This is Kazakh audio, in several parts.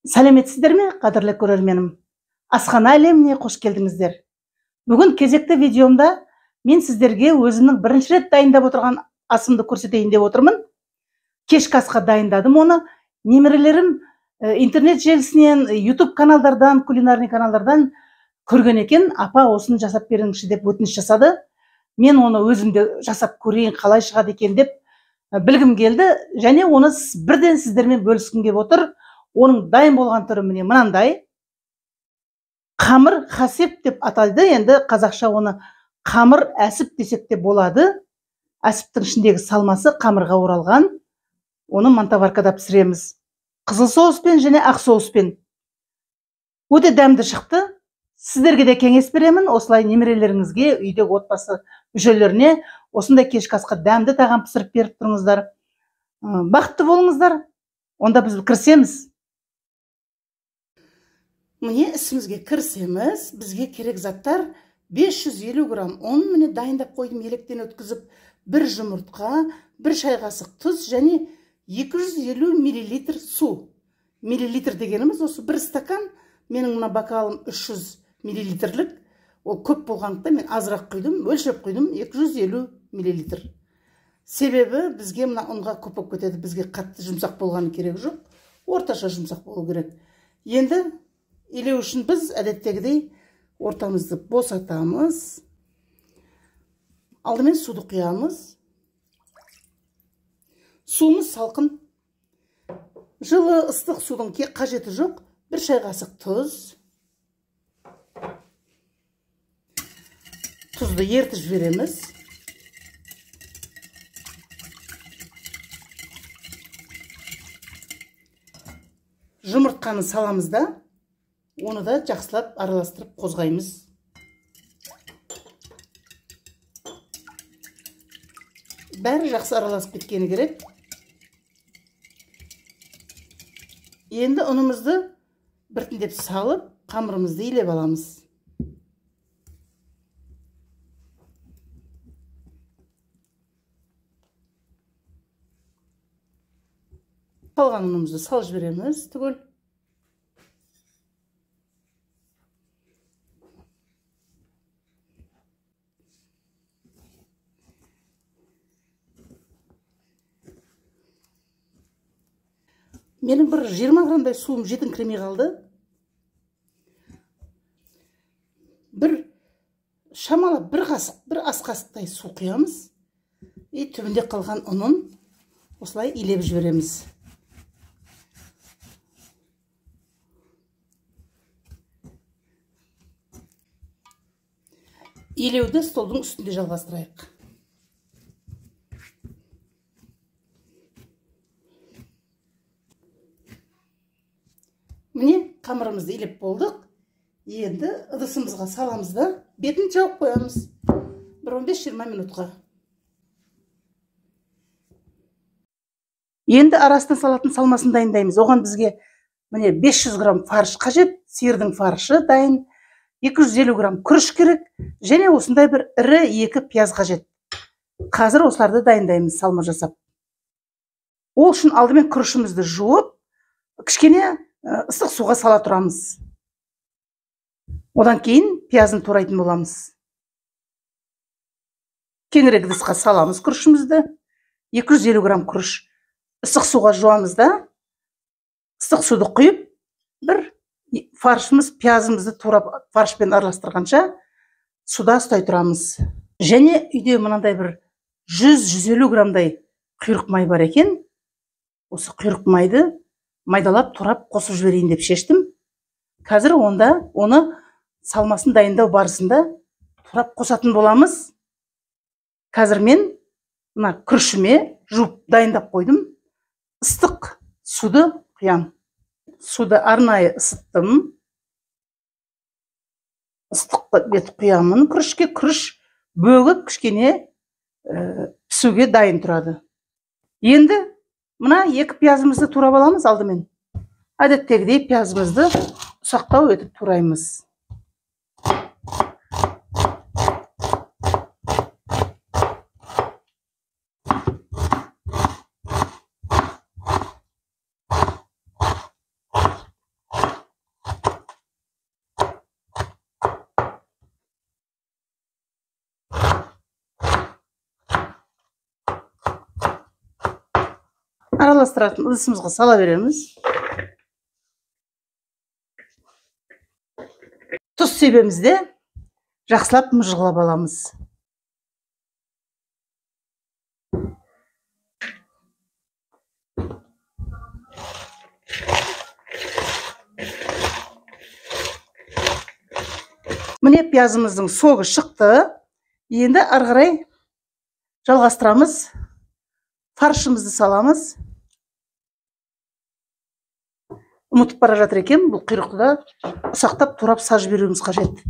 Сәлеметсіздер ме, қадірлі көрерменім? Асхана әлеміне қош келдіңіздер. Бүгін кезекті видеомда мен сіздерге өзімнің бірінші рет дайындап отырған асымды көрсетейін деп отырмын. Кешкі асқа дайындадым оны. Немерелерім интернет желісінен, YouTube каналдардан, кулинарный каналдардан көрген екен, апа осыны жасап беріңізші деп өтініш жасады. Мен оны өзім де жасап көрейін, қалай шығады екен деп білгім келді. Және оны бірден сіздермен бөліскім келіп отыр. Оның дайын болған түрі міне мынандай. Қамыр хасеп деп атайды. Енді қазақша оны қамыр әсіп десек те болады. Әсіптің ішіндегі салмасы қамырға оралған. Оны мантоваркада пісіреміз. Қызыл соуспен және ақ соуспен. Өте дәмді шықты. Сіздерге де кеңес беремін. Осылай немерелеріңізге, үйдегі отбасы мүшелеріне осындай кешкі асқа дәмді тағам пісіріп беріп тұрыңыздар. Бақытты болыңыздар. Онда біз кірісеміз. Міне ісімізге кірісеміз. Бізге керек заттар 550 грамм ұн, міне дайындап қойдым електен өткізіп, бір жұмыртқа, бір шай қасық тұз және 250 миллилитр су. Миллилитр дегеніміз осы бір стакан. Менің мына бокалым 300 миллилитрлік. Ол көп болғандықтан мен азырақ құйдым, өлшеп құйдым 250 миллилитр. Себебі бізге мына ұнға көп болып кетеді, бізге қатты жұмсақ болғаны керек жоқ, орташа жұмсақ болу керек. Енді илеу үшін біз әдеттегідей ортамызды босатамыз. Алдымен суды құямыз. Суымыз салқын. Жылы ыстық судың қажеті жоқ. Бір шай қасық тұз. Тұзды ертіп жібереміз. Жұмыртқаны саламыз да, оны да жақсылап араластырып қозғаймыз. Бәрі жақсы араласып кеткені керек. Енді ұнымызды біртіндеп салып, қамырымызды илеп аламыз. Қалған ұнымызды салып жібереміз түгел. Менің бір 20 граммдай суым жетіңкіремей қалды. Бір шамалы бір қасық, бір ас қасықтай су құямыз. И түбінде қалған ұнын осылай илеп жібереміз. Илеуді столдың үстінде жалғастырайық. Міне қамырымызды илеп болдық. Енді ыдысымызға саламыз да, бетін жауып қоямыз. Бір 15-20 минутқа. Енді арасына салатын салмасын дайындаймыз. Оған бізге міне 500 грамм фарш қажет, сиырдың фаршы дайын, 250 грамм күріш керек және осындай бір ірі 2 пияз қажет. Қазір осыларды дайындаймыз салма жасап. Ол үшін алдымен күрішімізді жуып, кішкене ыстық суға сала тұрамыз. Одан кейін пиязын турайтын боламыз. Кеңірек ыдысқа саламыз күрішімізді. 250 грамм күріш ыстық суға жуамыз да, ыстық суды құйып, бір фаршымыз, пиязымызды турап фаршпен араластырғанша суда ұстай тұрамыз. Және үйде мынандай бір 100-150 граммдай құйрық май бар екен. Осы құйрық майды майдалап турап қосып жіберейін деп шештім. Қазір онда оны салмасын дайындау барысында турап қосатын боламыз. Қазір мен мына күрішіме жуып дайындап қойдым. Ыстық суды құям. Суды арнайы ысыттым. Ыстық бет құямын күрішке. Күріш бөгіп кішкене пісуге дайын тұрады. Енді мына екі пиязымызды турап аламыз алдымен. Әдеттегідей пиязымызды ұсақтау етіп тураймыз. Араластыратын ыдысымызға сала береміз. Тұз себеміз де жақсылап мыжғылап аламыз. Міне пиязымыздың согы шықты. Енді ары қарай жалғастырамыз. Фаршымызды саламыз. Ұмытып бара жатыр екен, бұл құйрықты да ұсақтап турап сажып беруіміз қажет.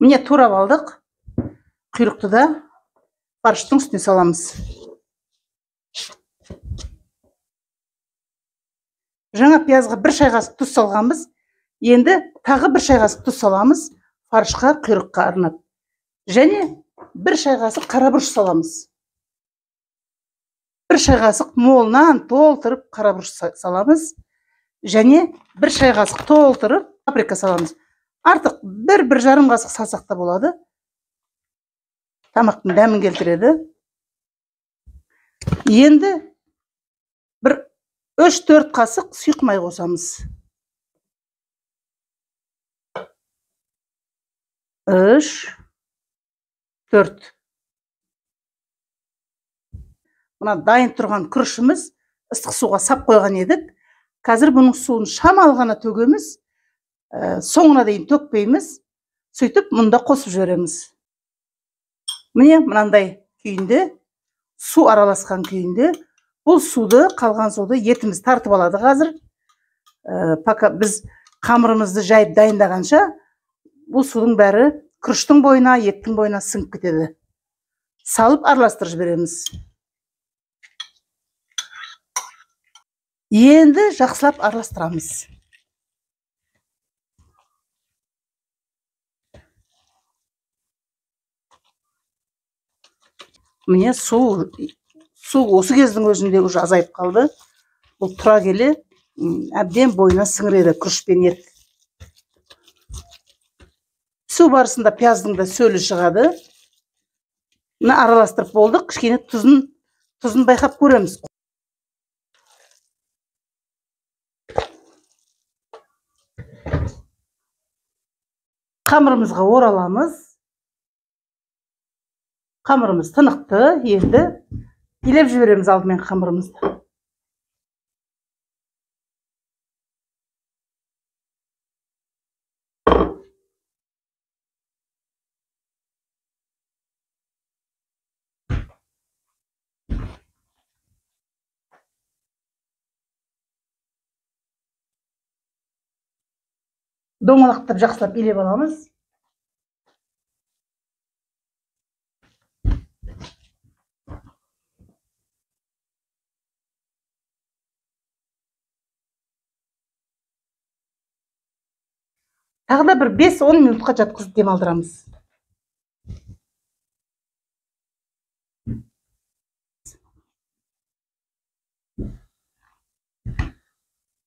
Міне турап алдық. Құйрықты да фарштың үстіне саламыз. Жаңа пиязға 1 шай қасық тұз салғанбыз. Енді тағы 1 шай қасық тұз саламыз фаршқа, құйрыққа арнап. Және 1 шай қасық қара бұрыш саламыз. 1 шай қасық молынан толтырып қара бұрыш саламыз. Және 1 шай қасық толтырып паприка саламыз. Артық 1-1,5 қасық салсақ та болады. Тамақтың дәмін келтіреді. Енді бір 3-4 қасық сұйық май қосамыз. 3, 4. Мына дайын тұрған күрішіміз ыстық суға сап қойған едік. Қазір бұның суын шамалы ғана төгеміз. Соңына дейін төкпейміз. Сөйтіп мұнда қосып жібереміз. Міне мынандай күйінде, су араласқан күйінде, бұл суды, қалған суды етіміз тартып алады қазір. Пока біз қамырымызды жайып дайындағанша, бұл судың бәрі күріштің бойына, еттің бойына сіңіп кетеді. Салып араластырып жібереміз. Енді жақсылап араластырамыз. Міне су осы кездің өзінде уже азайып қалды. Бұл тұра келе әбден бойына сіңіреді күріш пен ет. Су барысында пияздың да сөлі шығады. Мына араластырып болдық. Кішкене тұзын байқап көреміз. Қамырымызға ораламыз. Қамырымыз тынықты, енді илеп жібереміз алдымен қамырымызды. Домалақтап жақсылап илеп аламыз. Тағы да бір 5-10 минутқа жатқызып демалдырамыз.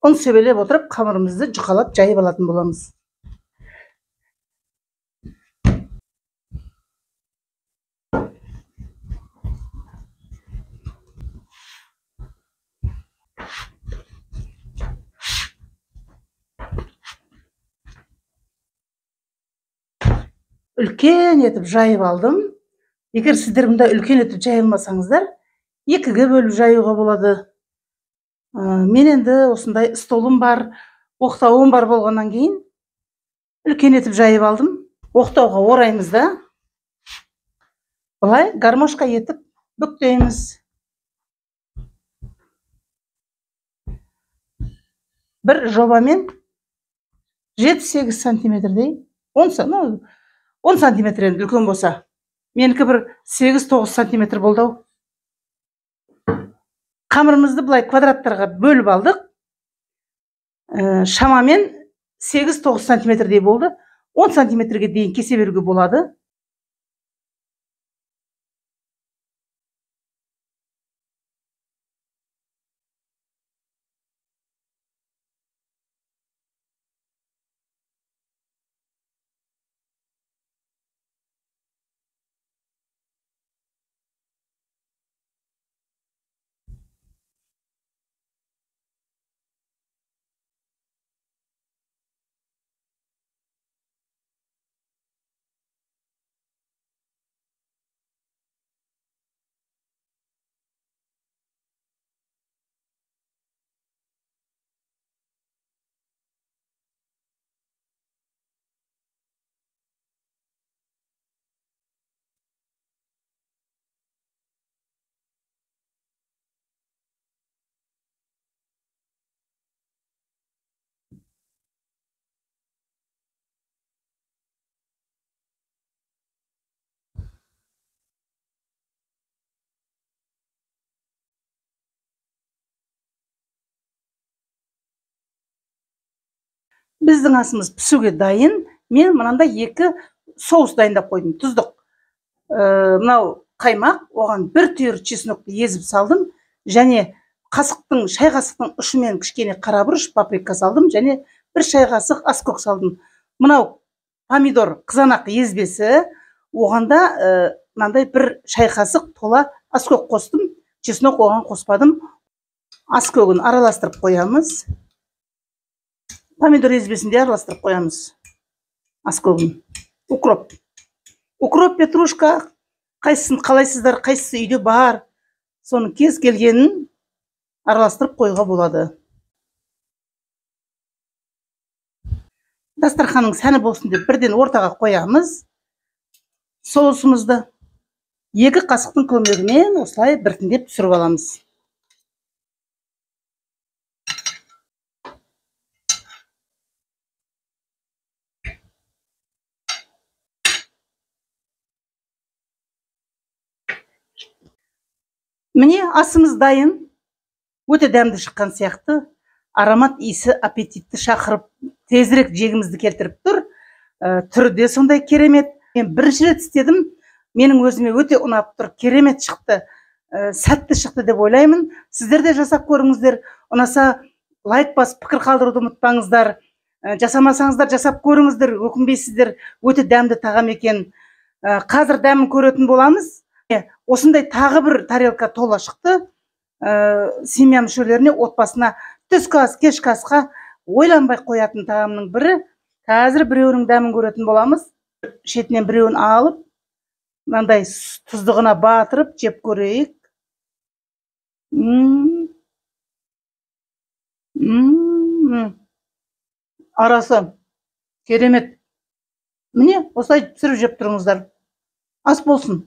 Ұн себелеп отырып қамырымызды жұқалап жайып алатын боламыз. Үлкен етіп жайып алдым. Егер сіздер мұнда үлкен етіп жайылмасаңыздар, екіге бөліп жаюға болады. Мен енді осындай столым бар, оқтауым бар болғаннан кейін үлкен етіп жайып алдым. Оқтауға ораймыз да, былай гармошка етіп бүктейміз. Бір жобамен 7-8 сантиметрдей 10 сантиметр енді үлкен болса. Менікі бір 8-9 сантиметр болды ау. Қамырымызды былай квадраттарға бөліп алдық. Шамамен 8-9 сантиметрдей болды. 10 сантиметрге дейін кесе беруге болады. Біздің асымыз пісуге дайын. Мен мынандай 2 соус дайындап қойдым. Тұздық. Мынау қаймақ, оған бір түйір чеснокты езіп салдым. Және қасықтың, шай қасықтың ұшымен кішкене қара бұрыш, паприка салдым. Және бір шай қасық аскөк салдым. Мынау помидор, қызанақ езбесі, оған да мынандай бір шай қасық тола аскөк қостым. Чеснок оған қоспадым. Аскөгін араластырып қоямыз. Помидор езбесін де араластырып қоямыз. Аскөгін. Укроп. Укроп, петрушка, қайсысын қалайсыздар, қайсысы үйде бар, соның кез келгенін араластырып қоюға болады. Дастарханның сәні болсын деп бірден ортаға қоямыз. Соусымызды 2 қасықтың көмегімен осылай біртіндеп түсіріп аламыз. Міне асымыз дайын. Өте дәмді шыққан сияқты. Аромат иісі аппетитті шақырып, тезірек жегімізді келтіріп тұр. Түрі де сондай керемет. Мен бірінші рет істедім. Менің өзіме өте ұнап тұр. Керемет шықты. Сәтті шықты деп ойлаймын. Сіздер де жасап көріңіздер. Ұнаса лайк басып пікір қалдыруды ұмытпаңыздар. Жасамасаңыздар жасап көріңіздер, өкінбейсіздер. Өте дәмді тағам екен. Қазір дәмін көретін боламыз. Осындай тағы бір тарелка тола шықты. Семья мүшелеріне, отбасына түскі ас, кешкі асқа ойланбай қоятын тағамның бірі. Қазір біреуінің дәмін көретін боламыз. Шетінен біреуін алып, мынандай тұздығына батырып жеп көрейік. Арасы керемет. Міне, осылай пісіріп жеп тұрыңыздар. Ас болсын.